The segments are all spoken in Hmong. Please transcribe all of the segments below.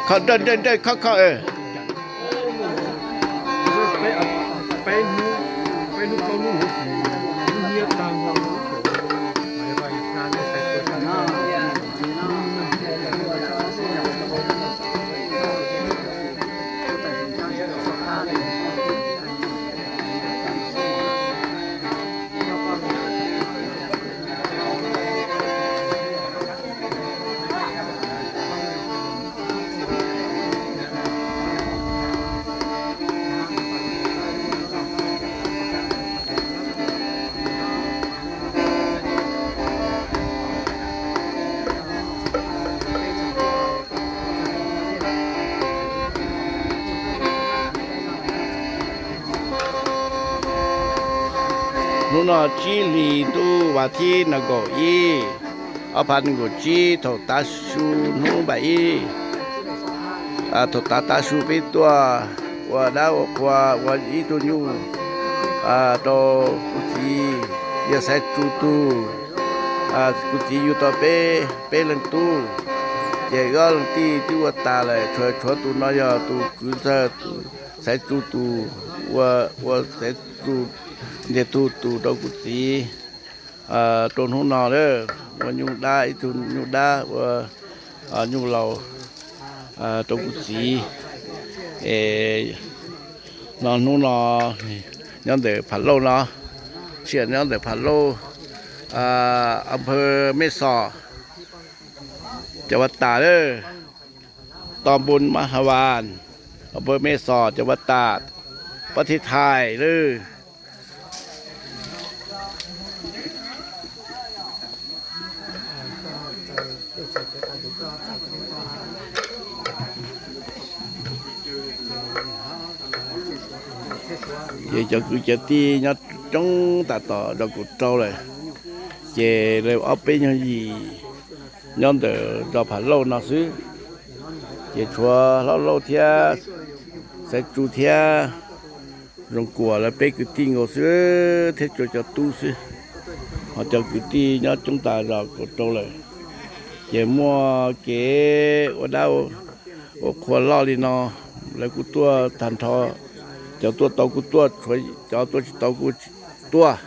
Kho nrawj nrawj nrawj kho kho. Hnub no tsib hlis ntuj vas thib nees nkaum ib, ob phav nees nkaum tsib, thaum tav su hnub npaum ib, thaum tav tav su peb tuaj ua dab ua qhua ua ib tug nyuj rau kuv txiv, yog Xaiv Tsu tug. Kuv txiv yug tau peb, peb leeg tub, ces wb ob leeg tij twb ua tas lawm, tshuav, tshuav tus no yog tus kwv ntxawg, Xaiv Tsu tus, ua, ua Xaiv Tsu ntiag tug tus rau kuv txiv. Rau hnub no ua nyuj dab, ib tug nyuj dab ua nyuj laus rau kuv txiv. Es no hnub no nyob ntawm Phav Lauj no, tsiaj nyob ntawm Phav Lauj, a phawj Mej Xos, cov vaj tas lawm, to npun Mab Ha Vas, a phawj Mej Xos, cov vaj tas, pab thib thais lawm. Ces cov kwv cov tij nyob coob tas tom zos Kaum Rau lawm, ces lawv ob peb nyuag yim nyob ntawm zos Phav Lauj no xwb, ces tshuav Hlob Lauj thiab Xaiv Tsu thiab Zoo Kuam lawv peb kwv tij nkaus xwb thiab cov, cov tub xwb. Ho cov kwv tij nyob coob tas zos Kaum Rau lawm, ces muaj kev ua dab ua qhua loj li no, lawv kuj tuaj tag nrho, cov tuaj tau kuj tuaj, tshuav cov tuaj tsis tau kuj tsis tuaj.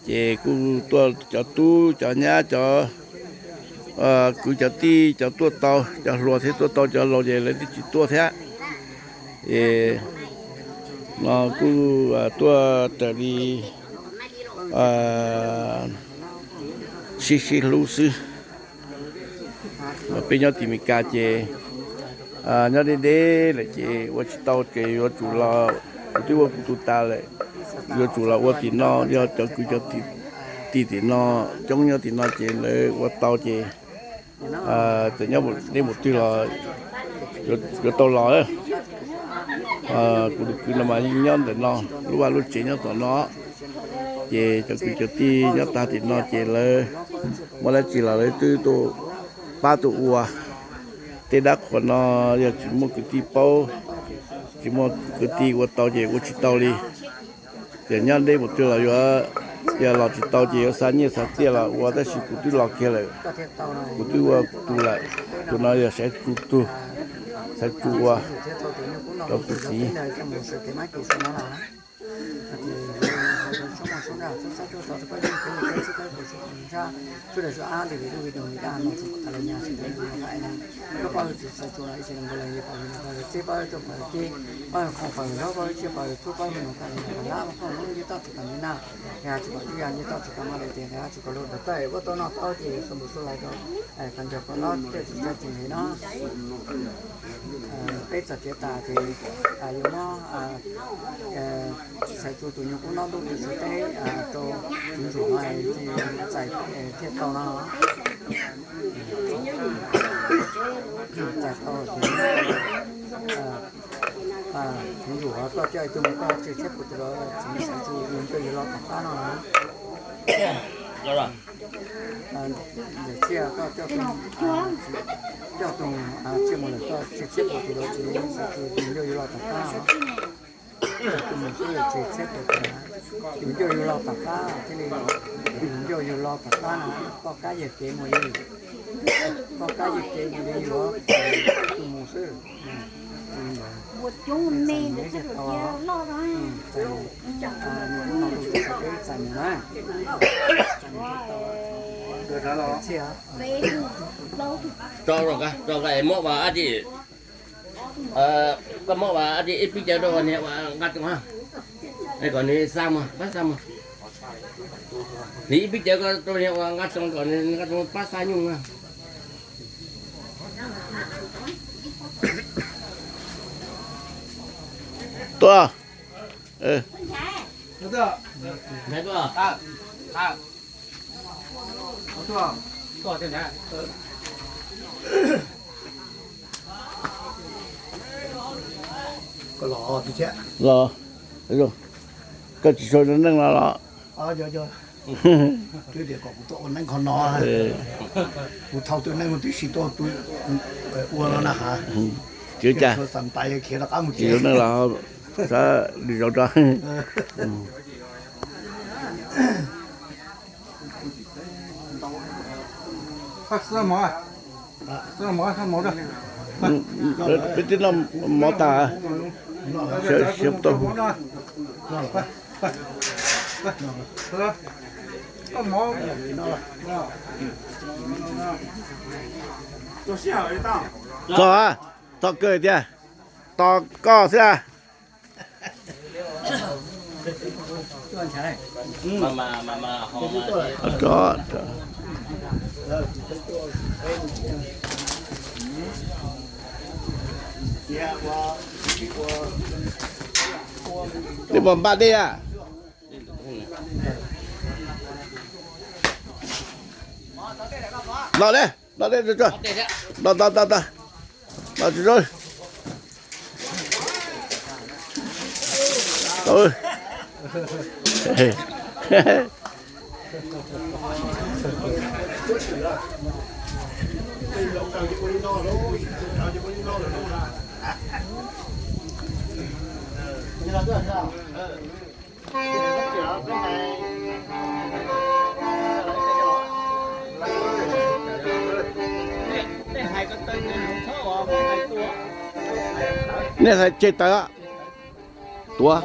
Ces kuj tuaj cov tub cov nyab, cov kwv cov tij, cov tuaj tau, cov hluas thiab tuaj tau, cov laus ces lawv twb tsis tuaj thiab. Es no kuj tuaj raws li sib sib hlub xwb. Peb nyob tim Mes Kas ces nyob deb deb lawm ces ua tsis tau ces yuav tsum los, kuv twb ua kuv tus tas lawm, yuav tsum los ua tim no, yog cov kwv cov tij tim no coob nyob tim no ces lawv ua tau ces txawm nyob deb npaum twg los yuav tau los. Kuv tus kwv no mas yeej nyob ntawm no, lub vaj lub tsev nyob tom no, ces cov kwv cov tij nyob tag tim no ces lawv muaj dab tsi los lawv twb tuaj pab tuaj ua. Tej dab qhuas no yog tsis muaj kwv tij paub, tsis muaj kwv tij ua tau ces ua tsis tau li. Ces nyob deb npaum twg los yuav, yog los tsis tau ces yuav xa nyiaj xa txiaj los ua, tab sis kuv twb los kiag lawm, kuv twb ua kuv tus lawm. Tus no yog Xaiv Tsu tug, Xaiv Tsu ua rau kuv txiv. Pab tsis xav tsuas no ib tsis nkaus leej yog pab no, txib pab rau pab txib, pab qhov pab loj pab tsiaj pab txhub pab mus koj li lab qhov lub ncej toj tsis kam li na, nqe tsis kam tub yam ncej toj tsis kam maj li tias nqe tsis kam lub ntawd tawm ua tau no tau ces xub npus xub lais rau koj ncaug koj loj tej tsis txawj tsis nqe no. Peb txog kev tas ces yuav muab tsis xav tsuas tus nyuag kub no ntuj tus tsis teb rau tus ntsuag no txais thiaj tau no. Txais tau ces tus ntsuag koj coj ib tug mus koj tsis txhiab pus tus los tsis xav tsuas yus nco yus los tom qab no. Ntawm txhiaj koj coj tus, coj tus txhiaj mus lawm koj tsis txhiab pus tus los tsis xav tsuas yus nco yus los tom qab. Tus mus xwb tsis txhiab pus tus, yus nco yus los tom qab thiaj li, yus nco yus los tom qab no, koj kab yawg kev mus li, koj kab yawg kev mus li yuav tus mus xwb. Txais mus txais mus na, txais mus txais mus. Rau, rau koj es muab ua dab tsi, koj muab ua dab tsi ib pib caug rau niag ua nqa too, kom nws xa mus pab xa mus. Nws ib pib caug koj rau niag ua nqa too kom nws nqa too pab xa nyuj na. Tuaj. Los, koj tsis tshua neej los los. Twb tias kom kuv tuaj ua neeb qhov no, kuv thauj tus neeg twb tsis tuaj ua no na has. Tsis ua cas, tsis ua neej los xav lwm zaus tso. Peb twb noj mov tas, siav tau. Txog, txog kawg tiag, tos koj xwb a. Tej pom npaj dej a. Los le, los le, los, los, los, los, los. Nej hais tseg tawv tuav.